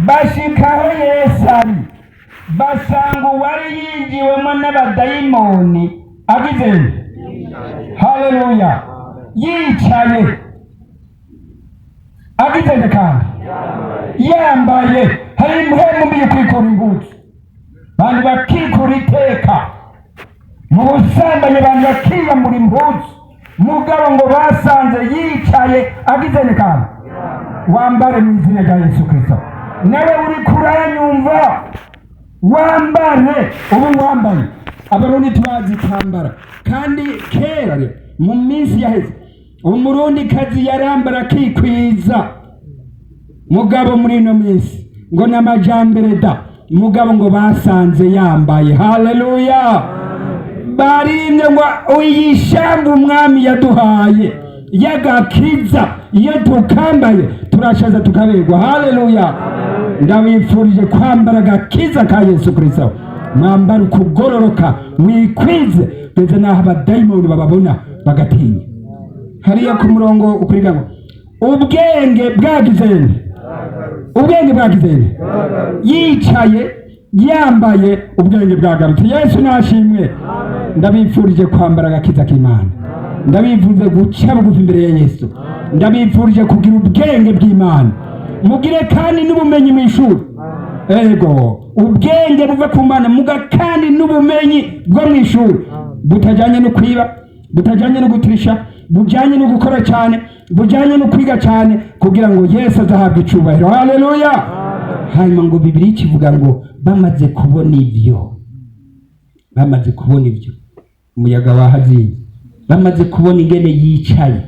Bashikaho Yesu ari, basanga uwari yinjiwemo n'abadayimoni agize, haleluya, yicaye, agize kandi yambaye. Hari impwemu mbi yo kwikura impuzu, abantu bakikura iteka mu busambanyi, abantu bakiyambura impuzu. Mugabo ngo basanze yicaye, agize kandi wambare mu izina rya Yesu Kristo. Nawe uri kuranyumva, wambare. Ubu wambaye, Abarundi turazi kwambara. Kandi kera rero mu minsi yaheze Umurundi kazi yarambara akikwiza. Mugabo muri ino minsi ngo ni amajambere da. Mugabo ngo basanze yambaye. Haleluya! Barimye ngo iyi shambo umwami yaduhaye y'agakiza, iyo tukambaye turashaza tukaberwa. Haleluya! Ndabifurije kwambara agakiza ka Yesu Kristo. Mwambara ukugororoka, mwikwize ndetse n'aho abadayimoni bababona bagatinya. Hariya ku murongo ukuriga ngo ubwenge bwagize nde? Ubwenge bwagize nde? Yicaye, yambaye, ubwenge bwagarutse. Yesu nashimwe. Ndabifurije kwambara agakiza k'Imana. Ndabifurije guca bugufi imbere ya Yesu. Ndabifurije kugira ubwenge bw'Imana, mugire kandi n'ubumenyi mu ishuri. Ego, ubwenge buva ku Mana, muga kandi n'ubumenyi bwo mu ishuri butajyanye no kwiba, butajyanye no gutirisha, bujyanye no gukora cyane, bujyanye no kwiga cyane, kugira ngo Yesu azahabwe icubahiro. Haleluya! Hanyuma ngo Bibiri kivuga ngo bamaze kubona ibyo, bamaze kubona ibyo, umuyaga wahazinze, bamaze kubona ingene yicaye,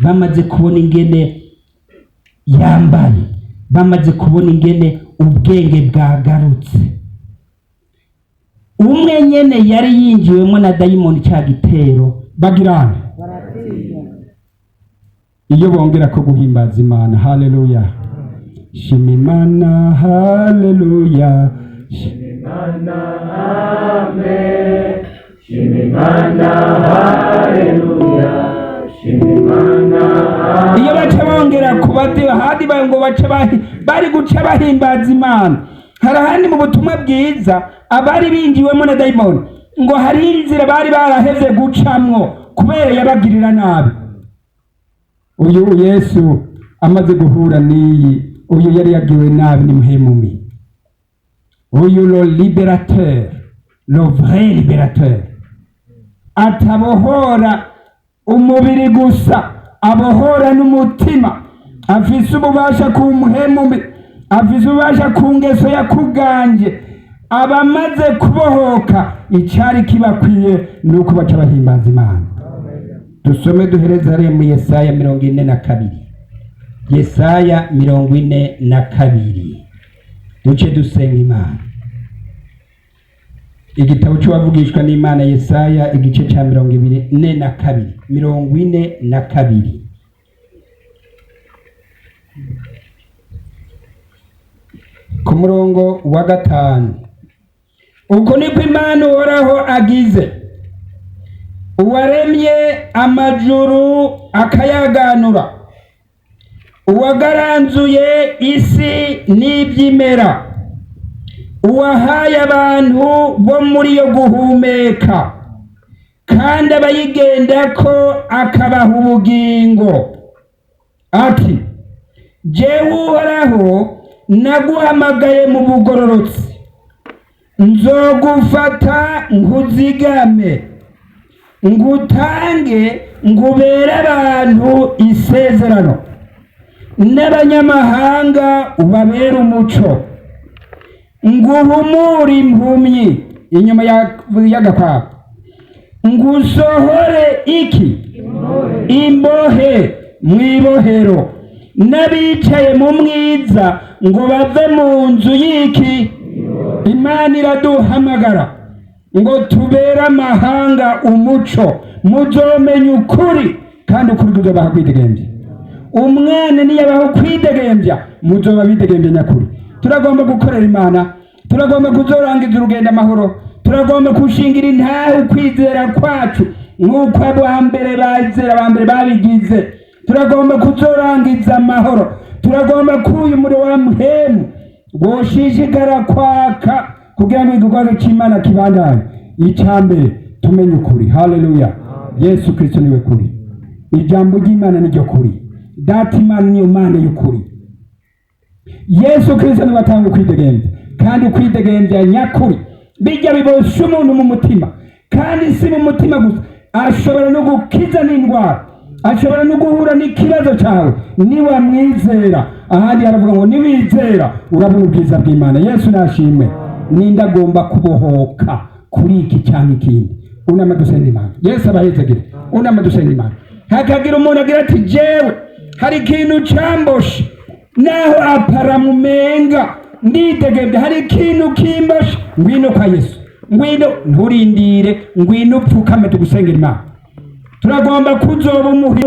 bamaze kubona ingene yambaye, bamaze kubona ingene ubwenge bwagarutse, umwe nyene yari yinjiwemo na dayimoni, cya gitero bagirana. Baratinya. Iyo bongera ko guhimbaza Imana. Haleluya! Shima Imana, haleluya. Imana, amen. Shima Imana, haleluya. Shima Imana. Iyo baca bongera kubadeba handi ngo bace bari guca bahimbaza Imana. Hari ahandi mu butumwa bwiza abari binjiwemo na dayimoni ngo hari inzira bari baraheze gucamwo kubera yabagirira nabi. Uyu Yesu amaze guhura n'iyi, uyu yari yagiwe nabi ni mpwemu mbi, uyu le libérateur, le vrai libérateur, atabohora umubiri gusa, abohora n'umutima. Afise ububasha ku mpwemu mbi, afise ububasha ku ngeso yakuganje. Abamaze kubohoka, icyari kibakwiye ni uko baca bahimbaza Imana. Dusome duhereze hariya mu Yesaya 42, Yesaya 42, duce dusenga Imana. Igitabo cy'uwavugishwa n'Imana Yesaya, igice cya 42, 42, ku murongo wa 5. Uko niko Imana Uhoraho agize, uwaremye amajuru akayaganura, uwagaranzuye isi n'ibyimera, uwahaye abantu bo muri yo guhumeka, kandi abayigendako akabaha ubugingo, ati: "Jewe Uhoraho naguhamagaye mu bugororotsi, nzogufata nkuzigame, ngutange ngubere abantu isezerano, n'abanyamahanga ubabere umuco, nguhumure impumyi inyuma y'agakwabo, ngusohore iki imbohe mw'ibohero, n'abicaye mu mwiza ngo bave mu nzu y'iki." Imana iraduhamagara ngo tubere amahanga umuco. Muzomenya ukuri, kandi ukuri kuzobaha kwidegembya. Umwana niyabaho kwidegembya, muzoba bidegembya nyakuri. Turagomba gukorera Imana, turagomba kuzorangiza urugendo amahoro, turagomba gushingira intahe ukwizera kwacu nk'uko abambere bazera abambere babigize. Turagomba kuzorangiza amahoro. Turagomba ko uyu muriro wa mpwemu Woshishikara kwaka kugira ngo igikorwa cy'Imana kibandanye. Icya mbere, tumenye ukuri. Haleluya! Yesu Kristo niwe kuri, ijambo ry'Imana niryo kuri, Data Imana niyo Mana y'ukuri. Yesu Kristo niwe atanga ukwidegembya, kandi ukwidegembya nyakuri bijya bibosha umuntu mu mutima, kandi si mu mutima gusa, ashobora no gukiza n'indwara, ashobora no guhura n'ikibazo cyawe niwamwizera. Ahandi haravuga ngo niwizera urabona ubwiza bw'Imana. Yesu nashimwe. Ninde agomba kubohoka kuri iki cyangwa ikindi? Unama dusenga Imana. Yesu abahezagire. Unama dusenga Imana. Hakagira umuntu agira ati: "Jewe hari ikintu cyamboshe, naho aparamumenga ndidegemvya, hari ikintu kimboshe." Ngwino kwa Yesu, ngwino, nturindire, ngwino upfukame tugusengera Imana. Turagomba kuzoba umuhi.